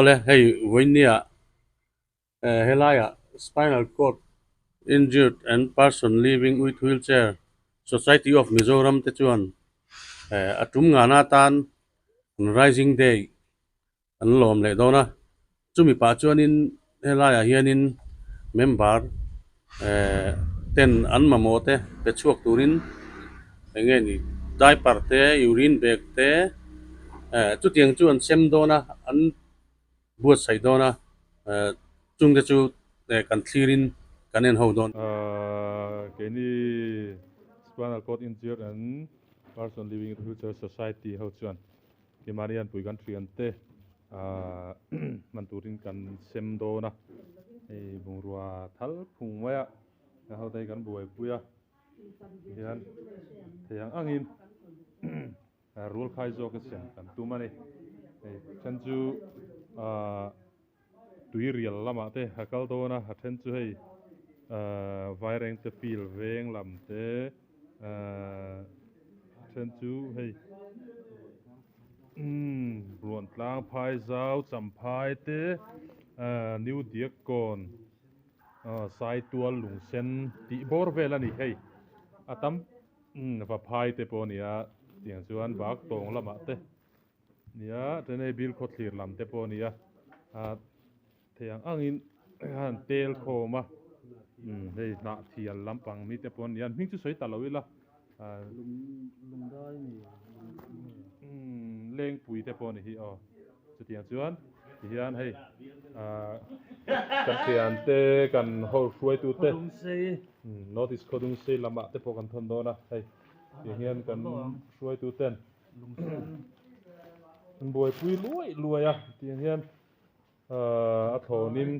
Awle hei vawinia eh helaiah spinal cord injured and person living with wheelchair society of Mizoram te chuan eh a tum ngana atan rising day an lawm leh dawn a chumi pah chuanin helaiah hianin member eh ten an mamawh te pe chhuak turin eng nge ni diaper te urine bag te eh chutiang chu an sem dawn a an buatsaih dawn a eh chung te chu eh kan thlirin kan en ho dawn. Ahh keini spinal cord injured and person living with wheelchair society ho chuan Keimahni anpui kan thiante hman turin kan sem dawn a, hei bungrua thal phung mai a, kan hote hi kan buaipui a, tihian thei ang angin rual khai zawk a sem kan tum a ni. Hei then chu ahh tui rial lamah te a kal dawn a, a then chu hei ahh Vairengte field veng lam te ahh a then chu hei umm Ruantlang phai zau champhai te ahh New Diakkawn ahh Saitual lungsen tih bawr vel a ni hei a tam umm Vaphai te pawh a ni a tiang chuan Baktawng lamah te. Nia, Chennai bil khawthlir lam te pawh a ni a, ah thei ang angin han tel khawm a, umm hei hnah thial lampang mi te pawh a ni a, an hming chu sawi ta lo ila, ah umm lengpui te pawh a ni hi aw, chutiang chuan tihian hei ah kan thiante kan ho hruaitu te North East Khawdungsei lamah te pawh kan thawn dawn a, hei tiang hian kan hruaitu ten. An buaipui luai luai a tiang hian ahh a thlawnin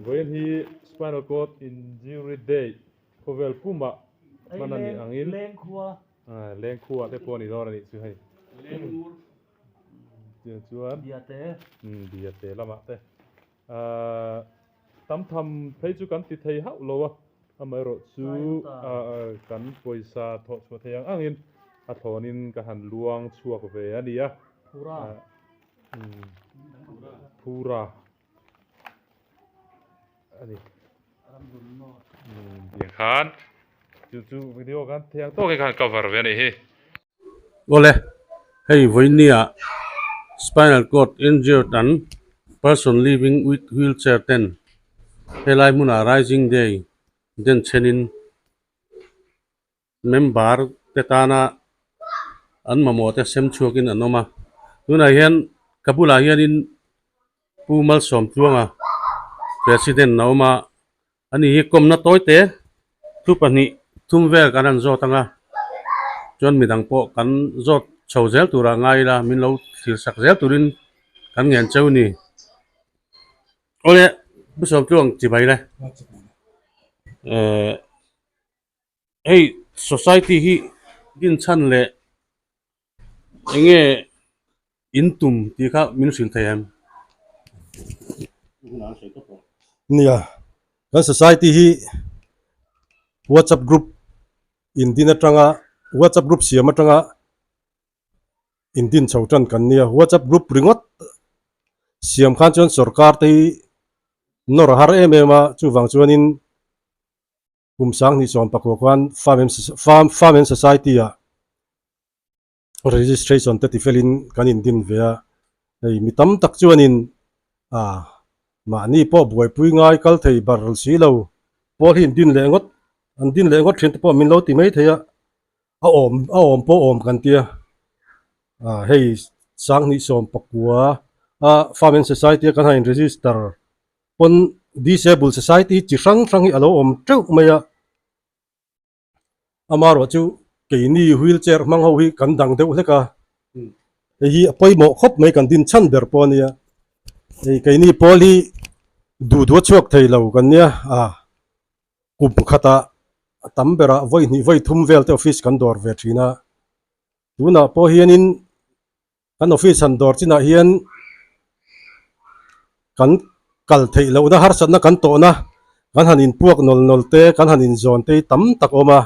vawiin hi spinal cord injury day khawvel pumah hman a nih angin ahh lengkhua te pawh a ni dawn a nih chu hei tiang chuan umm biate lamah te ahh tam tham phei chu kan ti thei hauh lo a amaherawh chu ahh kan pawisa thawh chhuah thei ang angin a thlawnin ka han luang chhuak ve a ni a phura a ni tiang khan chu chu video khan thiang tawkin khan cover ve a nih hi. Awle, hei vawinia spinal cord injured an person living with wheelchair ten helai hmunah rising day den chhenin member te tana an mamawh te sem chhuakin an awm a, tunah hian ka bulah hianin Pu Malsawmtluanga president a awm a, ani hi kawmna tawi te thu pahnih thum vel kan han zawt ang a, chuan midang pawh kan zawt chho zel turah ngai ila min lo thlir sak zel turin kan ngen cheu ni. Awle Pu Sawmtluang chibai le. Eh. Hei society hi dinchhan leh eng nge in tum tih kha min hrilh thei em? Nia, kan society hi WhatsApp group in din atanga WhatsApp group siam atanga in din chho tan kan nia. WhatsApp group ringawt siam khan chuan sorkar te hi nawr a har em em a, chuvang chuanin Kum sanghnih sawm pakua khan Farm Farm and Society ah registration te tifelin kan indin ve a, hei mi tam tak chuanin ah mahni pawh buaipui ngai kal thei bar si lo pawl hi indin leh ngawt an din leh ngawt thin te pawh min lo ti mai thei a, a awm a awm pawh awm kan tia ah hei sanghnih sawm pakua a Farm and Society a kan han in register pawn disable society chi hrang hrang hi a lo awm teuh mai a, amaherawh chu keini wheelchair hmang ho hi kan dang deuh hlek a, hei hi a pawimawh khawp mai kan din chhan ber pawh a nia, hei keini pawl hi duh duh a chhuak thei lo kan nia ah kum khatah a tam berah vawi hnih vawi thum vel te office kan dawr ve thin a, tunah pawh hianin. Kan office han dawr chinah hian kan kal theih lohna harsatna kan tawhna kan han inpuak nawl nawl te kan han inzawn te hi tam tak a awm a,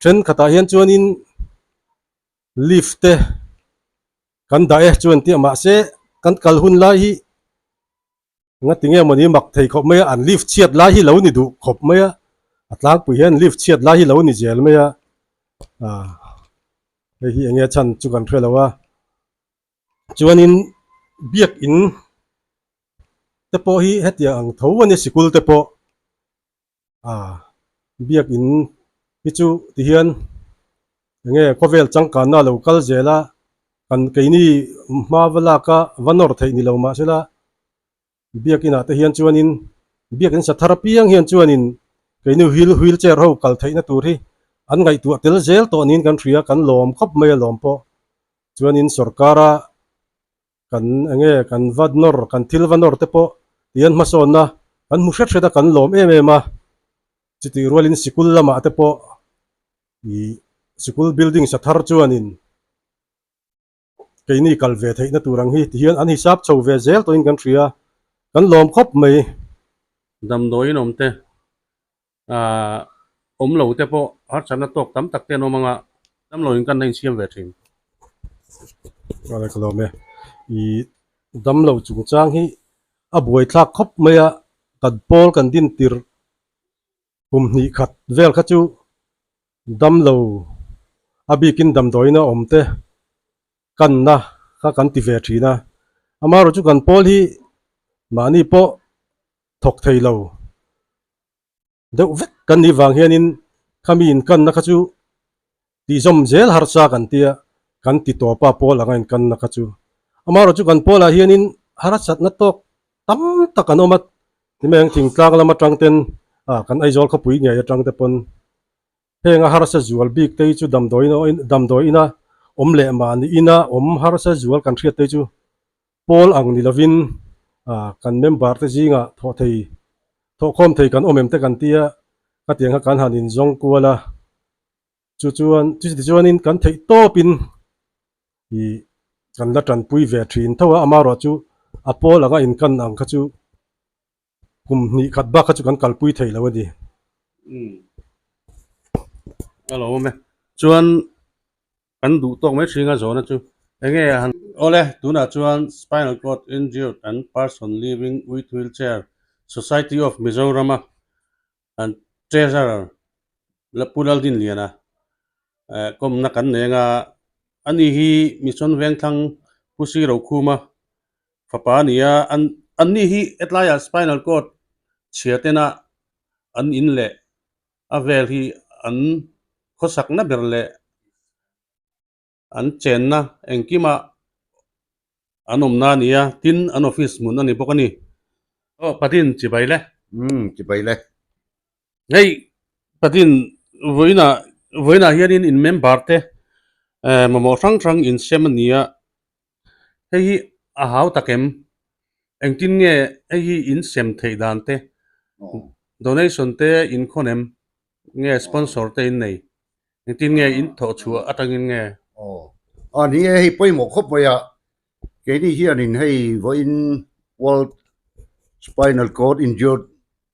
thenkhatah hian chuanin lift te kan dah e chuan tih a mahse kan kal hun lai hi. Nga tinge mawni mak thei khawp mai a, an lift chhiat lai hi lo ni duh khawp mai a, a tlangpui hian lift chhiat lai hi lo ni zel mai a, ah hei hi enge chhan chu kan hre lo a, chuanin biakin te pawh hi hetiang ang tho a ni sikul te pawh ah biakin hi chu tihian enge khawvel changkanna a lo kal zel a kan keini hma va lak a va nawr theih ni lo mahsela biakin ah te hian chuanin biakin sa thar apiang hian chuanin keini wheel wheelchair ho kal theihna tur hi an ngaihtuah tel zel tawh niin kan hria kan lawm khawp mai a lawm pawh chuanin sorkara kan enge kan va nawr kan thil va nawr te pawh tihian hmasawnna kan hmu hret hret a kan lawm em em a chutih rualin sikul lamah te pawh ih sikul building sa thar chuanin keini kal ve theihna tur ang hi tihian an hisap chho ve zel tawhin kan hria kan lawm khawp mai. Damdawiin awm te ahh awm lo te pawh harsatna tawk tam tak te an awm ang a, damlo in kan la insiam ve thin. Awle ka lawm e. Ih damlo chungchang hi a buaithlak khawp mai a, kan pawl kan din tirh kum hnih khat vel kha chu damlo a bikin damdawiin a awm te kanna kha kan ti ve thin a, amaherawhchu chu kan pawl hi mahni pawh thawk thei lo deuh vek kan nih vang hianin khami inkanna kha chu tihzawm zel harsa kan tia kan ti tawp a pawl anga inkanna kha chu. Amaherawhchu kan pawlah hianin harsatna tawk tam tak an awm a, timai ang thingtlang lam atang ten ah kan Aizawl khawpui ngei atang te pawn heng a harsa zual bik te hi chu damdawiin damdawi ina awm leh mahni ina awm harsa zual kan hriat te chu Pawl ang ni lovin kan member te zingah thawh thei, thawhkhawm thei kan awm em te kan tia, khatiang kha kan han inzawng kual a, chu chuan chuti chuanin kan theih tawpin ih kan la tanpui ve thin tho a, amaherawh chu a pawl anga inkan ang kha chu kum hnih khat bak kha chu kan kalpui thei lo a ni. Umm a lo awm e, chuan Kan duh tawk mai hringa zawhna chu enge a han. Awle, tunah chuan Spinal Cord Injured and Person Living with Wheelchair Society of Mizoram-a an Treasurer Pu Laldinliana kawmna kan nei anga ani hi Mission Vengthlang Pu Si Rokhuma fapa a ni a, anni hi hetlaiah spinal cord chhia tena an in leh a vel hi an khawsakna ber leh an chenna engkima an awmna a ni a, tin an office hmun a ni bawk a ni. Aw Patin chibai le. Umm chibai le. Hei Patin vawiinah vawiinah hianin in member te eh mamawh hrang hrang insem a ni a, hei hi a hau tak em? Engtin nge hei hi in sem theih dan te, donation te in khawn em? Nge sponsor te in nei? Engtin nge in thawh chhuah atangin nge? Aw a ni e, hei pawimawh khawp mai a, keini hianin hei vawiin World Spinal Cord Injured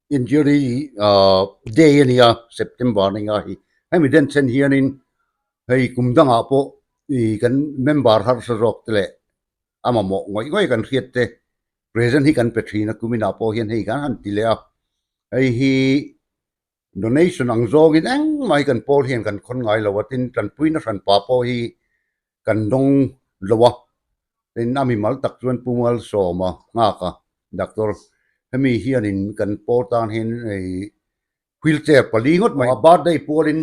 Injury Day a ni a, September ni nga hi, hemi denchhen hianin hei kum dangah pawh ih kan member harsa zawk te leh a mamawh ngawih ngawih kan hriat te present hi kan pe thin a kuminah pawh hian hei kan han ti leh a hei hi donation ang zawngin engmah hi kan pawl hian kan khawn ngai lo a tin tanpuina hranpa pawh hi kan dawng lo a tin a mimal tak chuan Pu Malsawma nghak a doctor hemi hianin kan pawl tan hian hei wheelchair pali ngawt mai a birthday pualin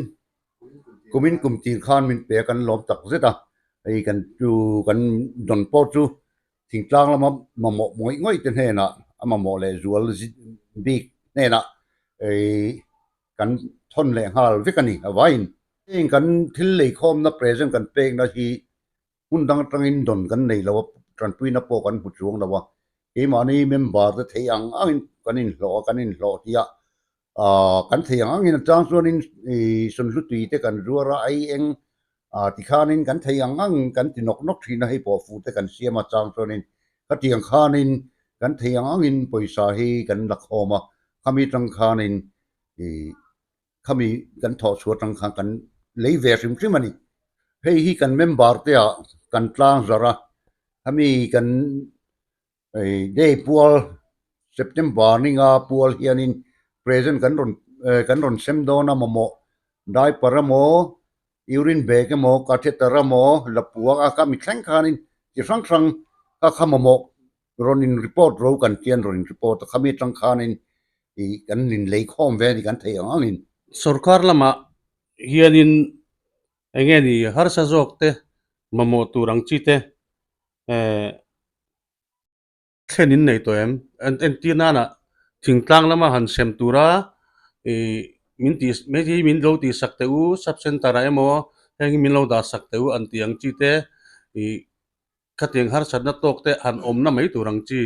kumin kum tir khan min pe a kan lawm tak zet a hei kan chu kan dawn pawh chu thingtlang lama mamawh ngawih ngawih te hnenah a mamawh leh zual bik hnenah ei kan thawn leh nghal vek a ni a vaiin heng kan thil leikhawmna present kan pekna hi Hmun dang atangin dawn kan nei lo a, tanpuina pawh kan hmu chuang lo a, keimahni member te thei ang angin kan inhlawh a, kan inhlawh tih a, aah kan thei ang angin a chang chuanin ih sunhlutui te kan zuar a, ai eng ah tikhanin kan thei ang ang kan ti nawk nawk thin a, hei pawh fu te kan siam a chang chuanin khatiang khanin kan thei ang angin pawisa hi kan la khawm a, khami tang khanin ih Khami kan thawh chhuah atang khan kan lei ve hrim hrim a ni. Hei hi kan member te ah kan tlang zarh a, khami kan day pual September ninga pual hianin present kan rawn kan rawn sem dawn a mamawh diaper emaw urine bag emaw catheter emaw lapua a ka mi thleng khanin chi hrang hrang kha kha mamawh rawn in report ro kan tian rawn in report a khami atang khanin ih kan in lei khawm ve a ni kan theih ang angin. Sorkar lamah hianin eng nge ni harsa zawk te mamawh tur ang chi te eh thlen in nei tawh em? Entir nana thingtlang lama han sem tura ih min tih hei hi min lo tih sak teh u sub center ah emaw heng hi min lo dah sak teh u an tih ang chi te ih khatiang harsatna tawk te han awmna mai tur ang chi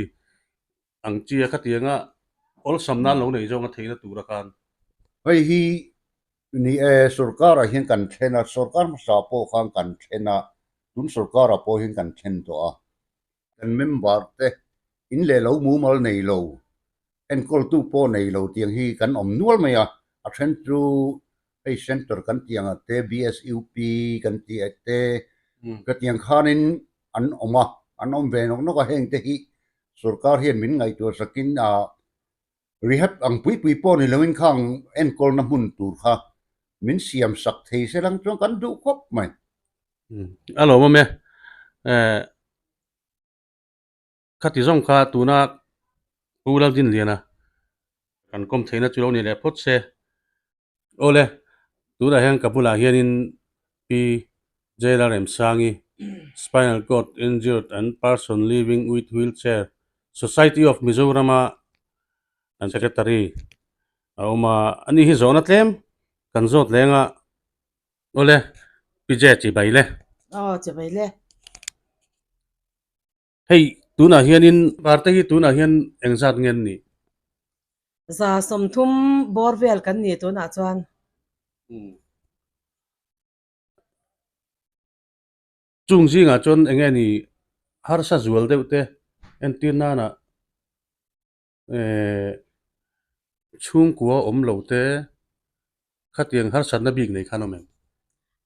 ang chi a khatianga awlsam nan lo nei zawng a theihna tura khan. Hei hi ni e sorkar ah hian kan then a sorkar hmasa pawh khan kan then a tun sorkar ah pawh hian kan then tawh a. Kan member te in leh lo mumal nei lo, enkawltu pawh nei lo tiang hi kan awm nual mai a, a then chu hei center kan tih ang ah te BSUP kan tih ah te ka tiang khanin an awm a, an awm ve nawk nawk a, heng te hi sorkar hian min ngaihtuah sakin ah rehab ang pui pui pawh ni loin khang enkawlna hmun tur kha min siam sak thei se lang chuan kan duh khawp mai. A lo awm e. Khati zawng kha tuna Pu Laldinliana kan kawm theihna chu lo ni leh phawt se. Awle, tunah hian ka bulah hianin Pi Jailer Remsangi, Spinal Cord Injured and Person Living with Wheelchair Society of Mizoram-a an Secretary a awm a, ani hi zawhna tlem kan zawt leng a. Awle, Pi Jay chi bai le. Aw, chi bai le. Hei, tunah hianin Varte hi tunah hian engzat nge an nih? 30 bawr vel kan ni tunah chuan. Chung zingah chuan eng nge ni harsa zual deuh te entir nana eh chhungkua awm lo te khatiang harsatna bik nei khan awm em?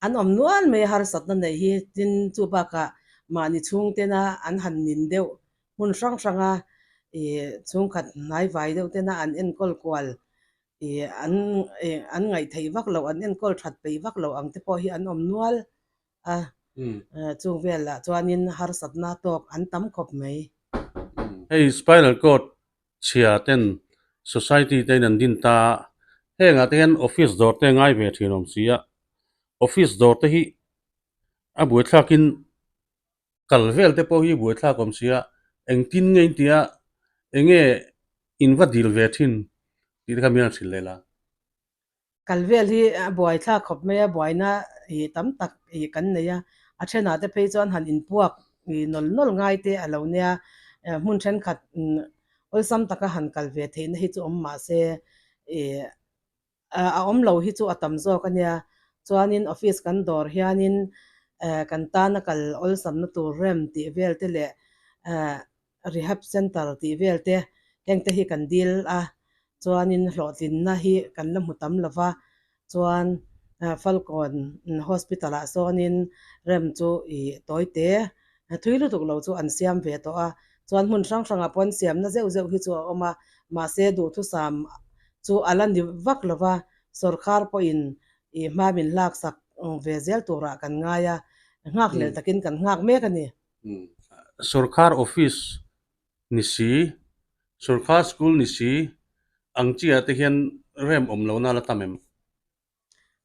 An awm nual mai harsatna nei hi tin chu bakah mahni chhungtena an han nin deuh hmun hrang hranga ih chhungkhat hnai vai deuh tena an enkawl kual ih an ih an ngaih theih vak loh an enkawl that peih vak loh ang te pawh hi an awm nual a chung velah chuanin harsatna tawk an tam khawp mai. Hei spinal cord chhia ten society te in an din ta a, hengah te hian office dawr te ngai ve thin awm si a, office dawr te hi a buaithlakin kal vel te pawh hi buaithlak awm si a, engtin nge in tia enge in va dil ve thin tih te kha min han hrilh leh la. Kal vel hi a buaithlak khawp mai a, buaina ih tam tak ih kan nei a, a thenah te phei chuan han inpuak ih nawl nawl ngai te a lo nia, hmun thenkhat awlsam taka han kal ve theihna hi chu awm mah se ih a awm lo hi chu a tam zawk a nia, chuanin office kan dawr hianin kan tana kal awlsamna tur rem tih vel te leh Rehab Centre tih vel te heng te hi kan dil a, chuanin hlawhtlinna hi kan la hmu tam lo va, chuan Falkawn Hospital ah sawnin rem chu ih tawi te thui lutuk lo chu an siam ve tawh a, chuan hmun hrang hrangah pawh an siamna zeuh zeuh hi chu a awm a, mahse duhthusam chu a la ni vak lo va, sawrkar pawhin ih hma min laksak ve zel turah kan ngai a, nghakhlel takin kan nghak mek a ni. Sorkar office ni si, sorkar school ni si ang chi ah te hian rem awm lohna a la tam em?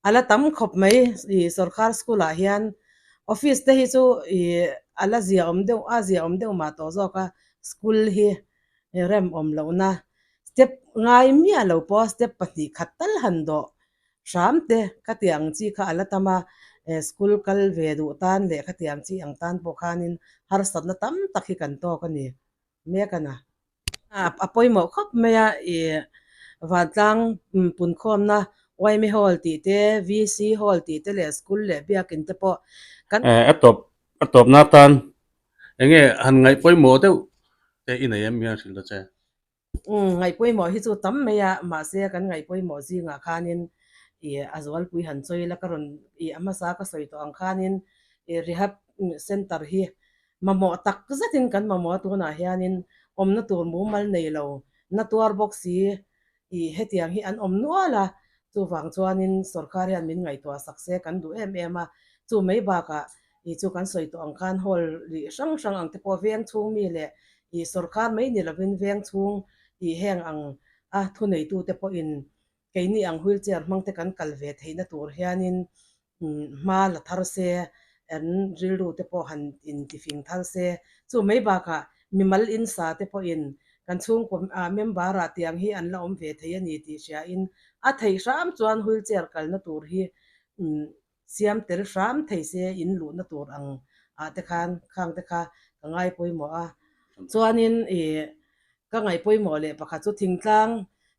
A la tam khawp mai i sorkar school ah hian office te hi chu i a la zia awm deuh a zia awm deuh mah tawh zawk a school hi rem awm lohna step ngai miah lo pawh step pahnih khat tal han dawh Hram te ka ti ang chi kha a la tam a, school kal ve duh tan leh ka ti ang chi ang tan pawh khanin harsatna tam tak hi kan tawk a ni mek a na. A pawimawh khawp mai a, i vantlang punkhawmna YMA Hall tih te, VC Hall tih te leh school leh biakin te pawh kan. A tawp a tawpna atan enge han ngaih pawimawh deuh te i nei em hian hrilh ta che. Umm ngaihpawimawh hi chu tam mai a, mahse kan ngaihpawimawh zingah khanin ih a zualpui han chawi la ka rawn ih a hmasa ka sawi tawh ang khanin ih rehab center hi mamawh tak zetin kan mamawh a tunah hianin awmna tur mumal nei lo. na tuar bawk si ih hetiang hi an awm nual a, chuvang chuanin sorkar hian min ngaihtuah sak se kan duh em em a, chu mai bakah ih chu kan sawi tawh ang khan hall ih hrang hrang ang te pawh veng chhung mi leh ih sorkar mai ni lovin veng chhung ih heng ang a thuneitute pawhin keini ang wheelchair hmang te kan kal ve theihna tur hianin hma la thar se, an rilru te pawh han intifing thar se. Chu mai bakah mimal insa te pawhin kan chhungkaw member ah tiang hi an la awm ve thei a ni tih hriain a theih hram chuan wheelchair kalna tur hi siam tel hram thei se in luhna tur ang ah te khan khang te kha ka ngai pawimawh a. Chuanin ih ka ngaih pawimawh leh pakhat chu thingtlang,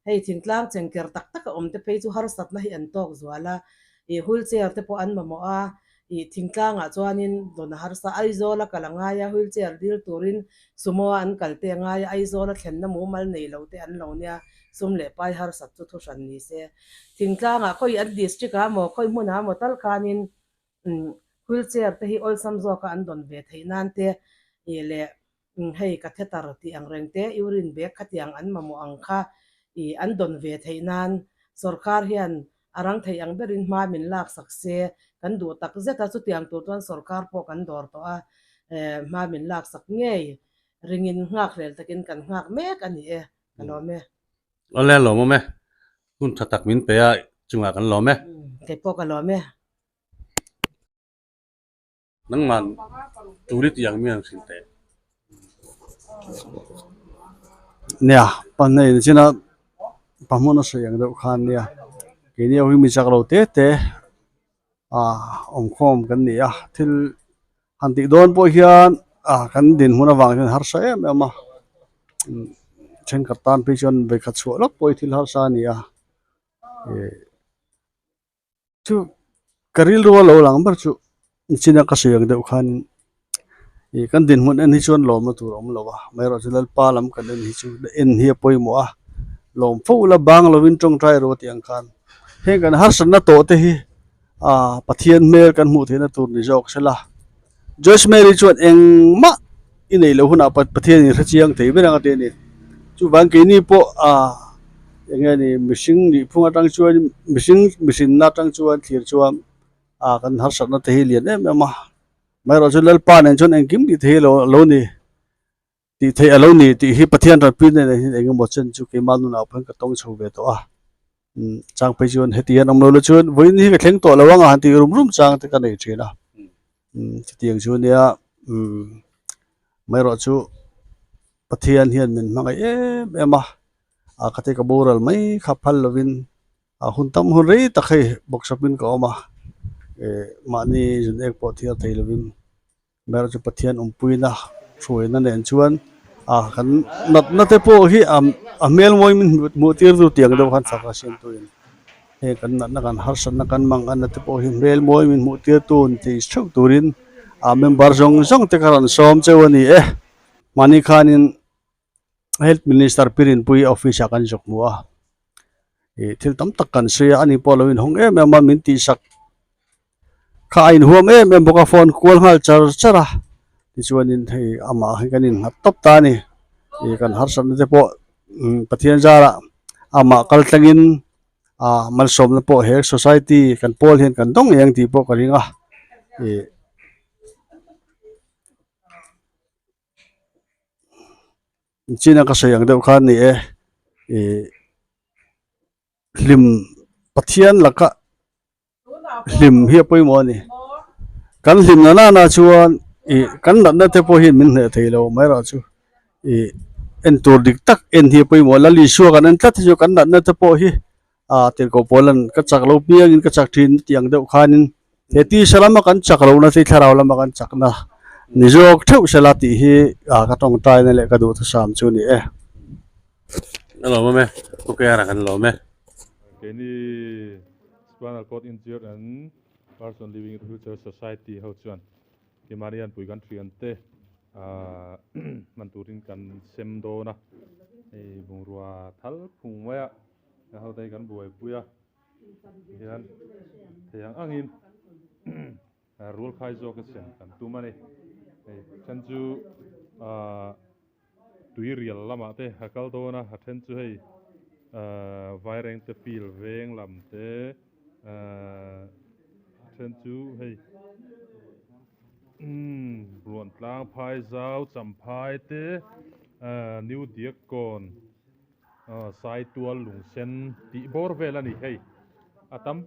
hei thingtlang chengker tak tak a awm te phei chu harsatna hi an tawk zual a, ih wheelchair te pawh an mamawh a, ih thingtlangah chuanin dawn a harsa, Aizawl a kal a ngai a, wheelchair dil turin sumo a an kal te a ngai a, Aizawl a thlenna mumal nei lo te an lo nia, sum leh pai harsat chu thuhran ni se. Thingtlangah khawi an district ah maw khawi hmunah maw tal khanin wheelchair te hi awlsam zawka an dawn ve theih nan te ih leh hei catheter tih ang reng te urine bag khatiang an mamawh ang kha ih an dawn ve theih nan sorkar hian a rang theih ang berin hma min lak sak se kan duh tak zet a chutiang tur chuan sorkar pawh kan dawr tawh a hma min lak sak ngei ringin nghak hlel takin kan nghak mek a ni e ka lawm e. Awle a lawmawm e, hun tha tak min pe a chungah kan lawm e. Kei pawh ka lawm e. Nangman tuli tih ang mi ang hrilh teh. Nia, pahnih in china pahmun a sawi ang deuh khan nia keini ho hi mi chak lo te te ah awmkhawm kan ni a thil han tih dawn pawh hian ah kan dinhmun avang hian harsa em em a thenkhat tan phei chuan vawikhat chhuah lawk pawh hi thil harsa a ni a ih. Chu ka rilru a lo lang ber chu nichina ka sawi ang deuh khan ih kan dinhmun en hi chuan lawmna tur a awm lo a amaherawhchu lalpa lam kan en hi chu en hi a pawimawh a lawm fo ula bang lovin tawngtai rawh tih ang khan heng kan harsatna tawh te hi ah Pathian hmel kan hmuh theihna tur ni zawk sela Joyce Mary chuan engmah i neih loh hunah Pathian in hrechiang thei ber ang a ti a ni. Chuvang keini pawh ah eng nge ni mihring nih phung atang chuan mihring mihrinna atang chuan thlir chuan ah kan harsatna te hi lian em em a. Amaherawhchu Lalpa nen chuan engkim tih thei lo lo ni. Tih theih a lo ni tih hi Pathian Ranpui nen hian eng emaw chen chu keimah nunah pawhin ka tawng chho ve tawh a. Umm chang phei chuan heti hian awm lo la chuan vawiin hi ka thleng tawh lo ang a han tih rum rum chang te ka nei thin a. Umm chutiang chu nia umm amaherawh chu Pathian hian min hmangaih em em a, a khate ka boral mai kha phal lovin a hun tam hun rei tak hei bawksawpin ka awm a, eh mahni zun ek pawh thiar thei lovin. Amaherawhchu chu Pathian awmpuina hruaina nen chuan a kan natna te pawh hi a a hmel mawi min hmuh tir tu tiang deuh khan chak a siam tuin heng kan natna kan harsatna kan mang anna te pawh hi hmel mawi min hmuh tir tu ni thei theuh turin a member zawng zawng te kha rawn sawm cheu a ni e. Mahni khanin Health Minister Pi Rinpuii office ah kan zuk hmu a ih thil tam tak kan sawi a ani pawh a lo inhawng em em a min tihsak kha a inhuam em em bawk a phone kual nghal char char a tichuanin hei amah hi kan innghat tawp ta a ni ih kan harsatna te pawh Pathian zarah amah kal tlangin ah malsawmna pawh he society kan pawl hian kan dawng ngei ang tih pawh ka ring a ih. China ka sawi ang deuh khan ni e ih hlim Pathian laka hlim hi a pawimawh a ni kan hlim na nana chuan ih kan natna te pawh hian min hneh thei lo amaherawhchu ih en tur dik tak en hi a pawimawh a Lal Isua kan en tlat hi chu kan natna te pawh hi ah tirhkoh pawl an ka chak lo piangin ka chak thin tih ang deuh khanin he tisa lama kan chak lohna te thlarau lama kan chakna ni zawk theuh sela tih hi ah ka tawngtaina leh ka duhthusam chu a ni e. A lawm awm e, Pu Kera kan lawm e. Keini Spinal Cord Injured and Person Living with Wheelchair Society ho chuan Kimanian pui kan thiante hman turin kan sem dawn a, hei bungrua thal phung mai a. A ho te hi kan buaipui a tihian thei ang angin rual khai zawk a sem kan tum a ni hei then chu ahh Tuirial lamah te a kal dawn a, a then chu hei ahh Vairengte field veng lam te ahh a then chu hei umm Ruantlang phai zau Champhai te ahh New Diakkawn aw Saitual lungsen tih bawr vel a ni hei a tam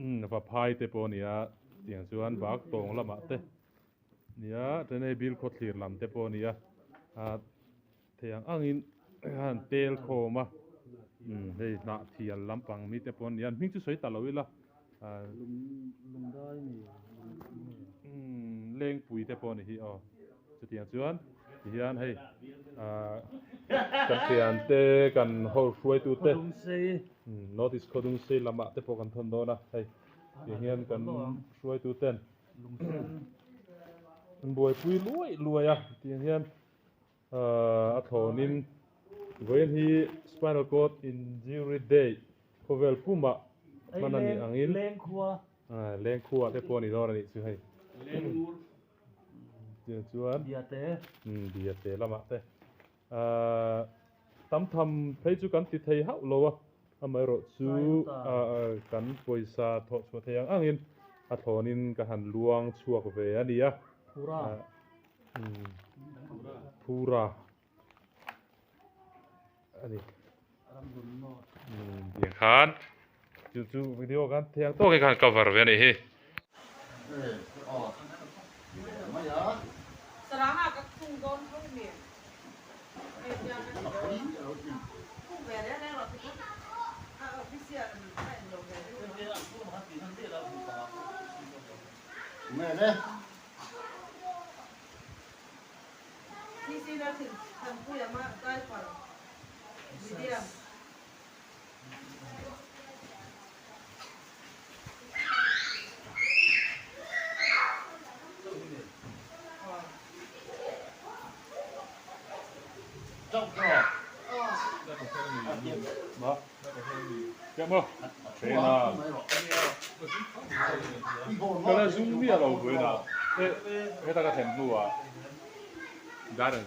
umm Vaphai te pawh a ni a tiang chuan bak tawng lamah te. Nia, Chennai bil khawthlir lam te pawh a ni a, ah thei ang angin han tel khawm a, umm hei hnah thial lampang mi te pawh a ni a, an hming chu sawi ta lo ila, ah umm lengpui te pawh a ni hi aw, chutiang chuan tihian hei ah kan thiante kan ho hruaitu te North East Khawdungsei lamah te pawh kan thawn dawn a, hei tiang hian kan hruaitu ten. An buaipui luai luai a tiang hian ahh a thlawnin vawiin hi spinal cord injury day khawvel pumah hman a nih angin ahh lengkhua te pawh a ni dawn a nih chu hei tiang chuan umm biate lamah te. Ahh tam tham phei chu kan ti thei hauh lo a, amaherawh chu kan pawisa thawh chhuah thei ang angin a thlawnin ka han luang chhuak ve a ni a. Phura a ni. Tiang khan chu chu video khan thei ang tawkin khan cover ve a nih hi. Heta ka thlen hnuah garden.